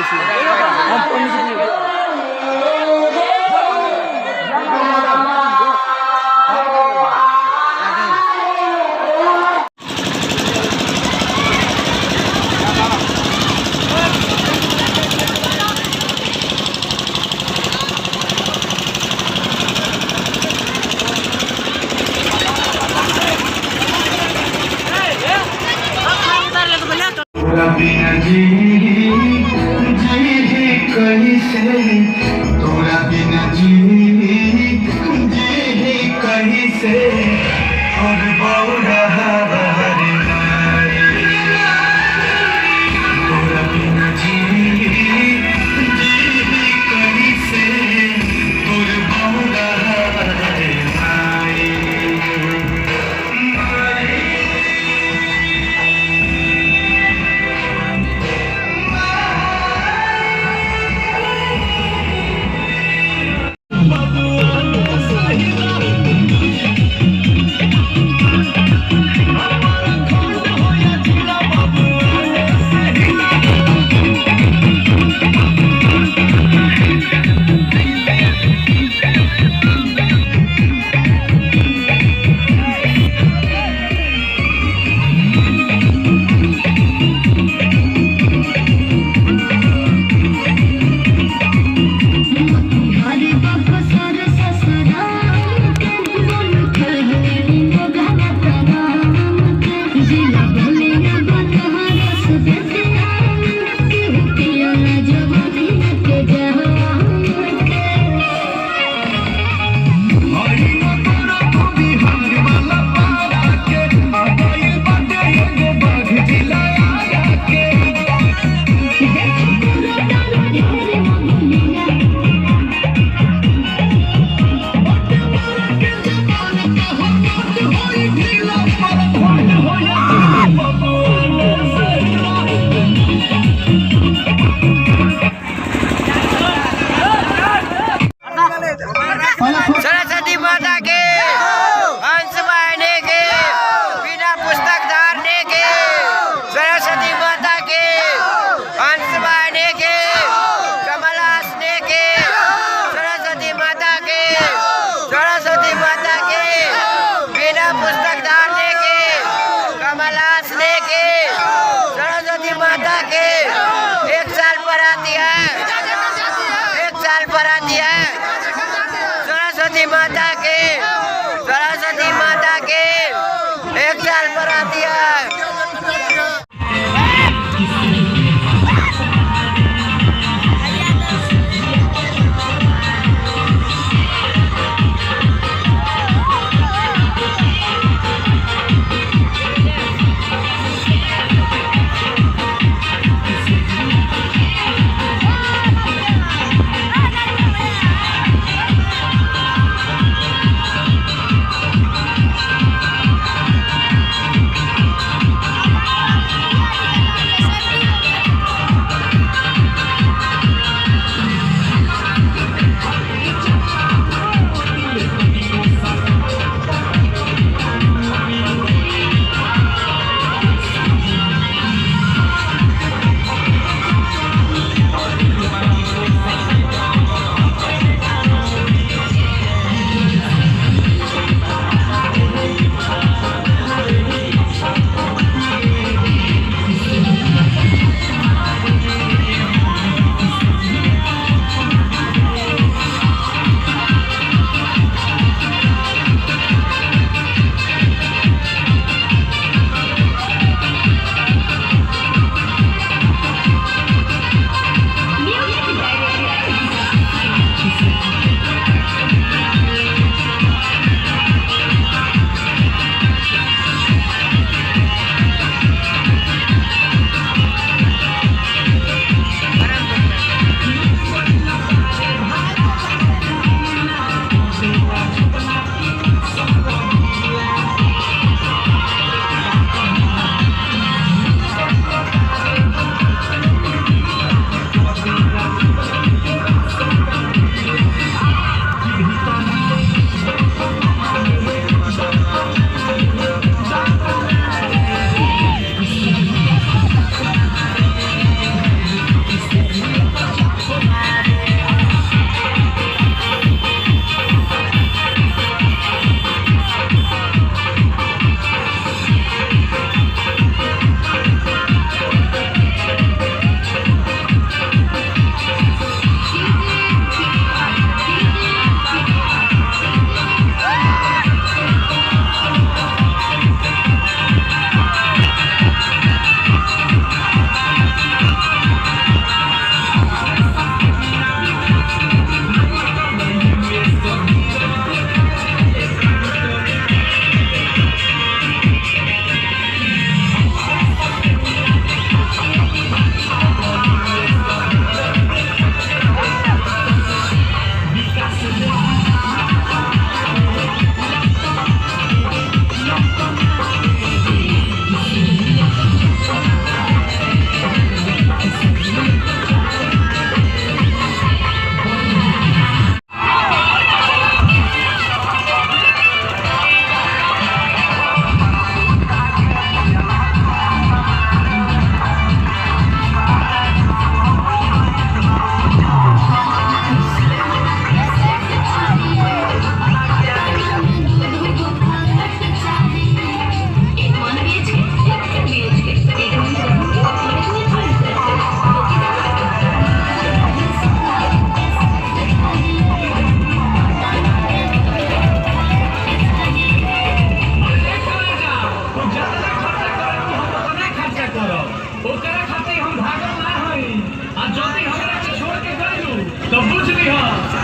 सकै छी। हम पंडित तोरा बिना जी जी कैसे, तोरा बिना जी जी कैसे, और बौरा हरे माई। तोरा बिना जी जी कैसे, तोर बौरा हरे माई। हरे बाप सर ससुराल के बोल कहनी मोगला तमाम के जिला भले न बनहरस बेतिया के पिया न जवानी के जहान के। देखो पूरा डालो ढेर मगुलिया सरस्वती माता के, हंस वाहिनी के, बिना पुस्तक धारने के, सरस्वती माता के, हंस वाहिनी के, कमलासने के, सरस्वती माता के, सरस्वती माता के, बिना पुस्तक धारने के, कमलासने के, सरस्वती माता के। एक साल पर आती है, एक साल पर आती है सरस्वती माता के, सरस्वती माता के एक साल पर आती है। Thank you.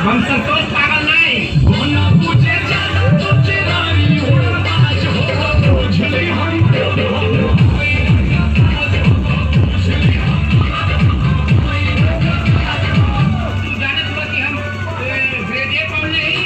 हम संतोष पागल नहीं। जानत बा कि हम ग्रेड ए पाउल नहीं।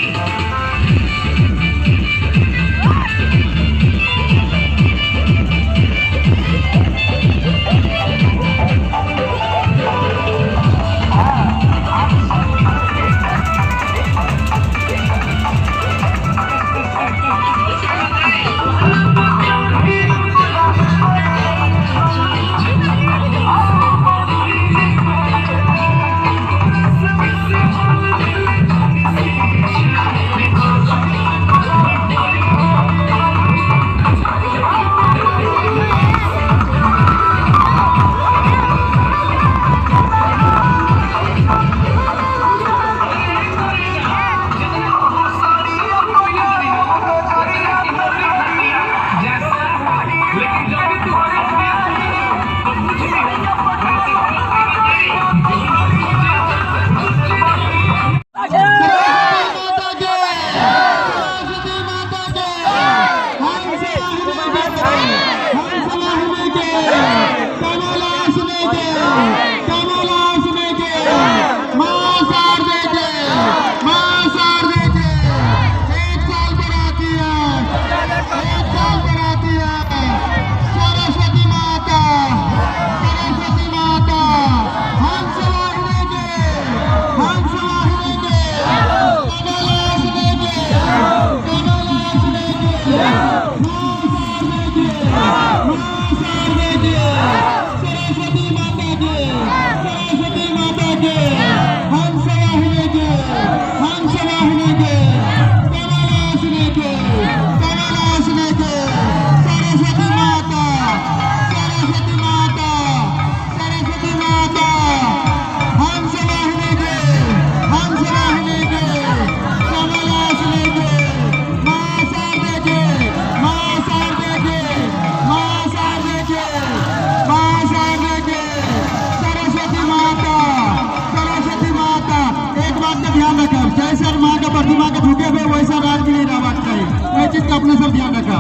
अपने सब ध्यान रखा,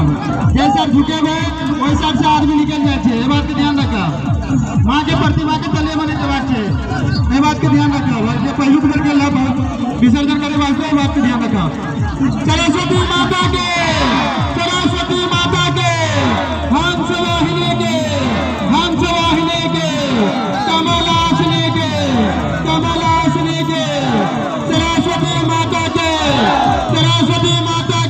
जैसा झुके हुए वैसा से आदमी निकल जाए छे, ये बात के ध्यान रखा। माँ के प्रतिमा के तले मने जवाब छे, ये बात के ध्यान रखा। जे पहलुक बेर के लब विसर्जन करे वास्ते ये बात के ध्यान रखा। सरस्वती माता के, सरस्वती माता के, हंस वाहिनी के, हंस वाहिनी के, कमलासनी के, कमलासनी के, सरस्वती माता के, सरस्वती माता।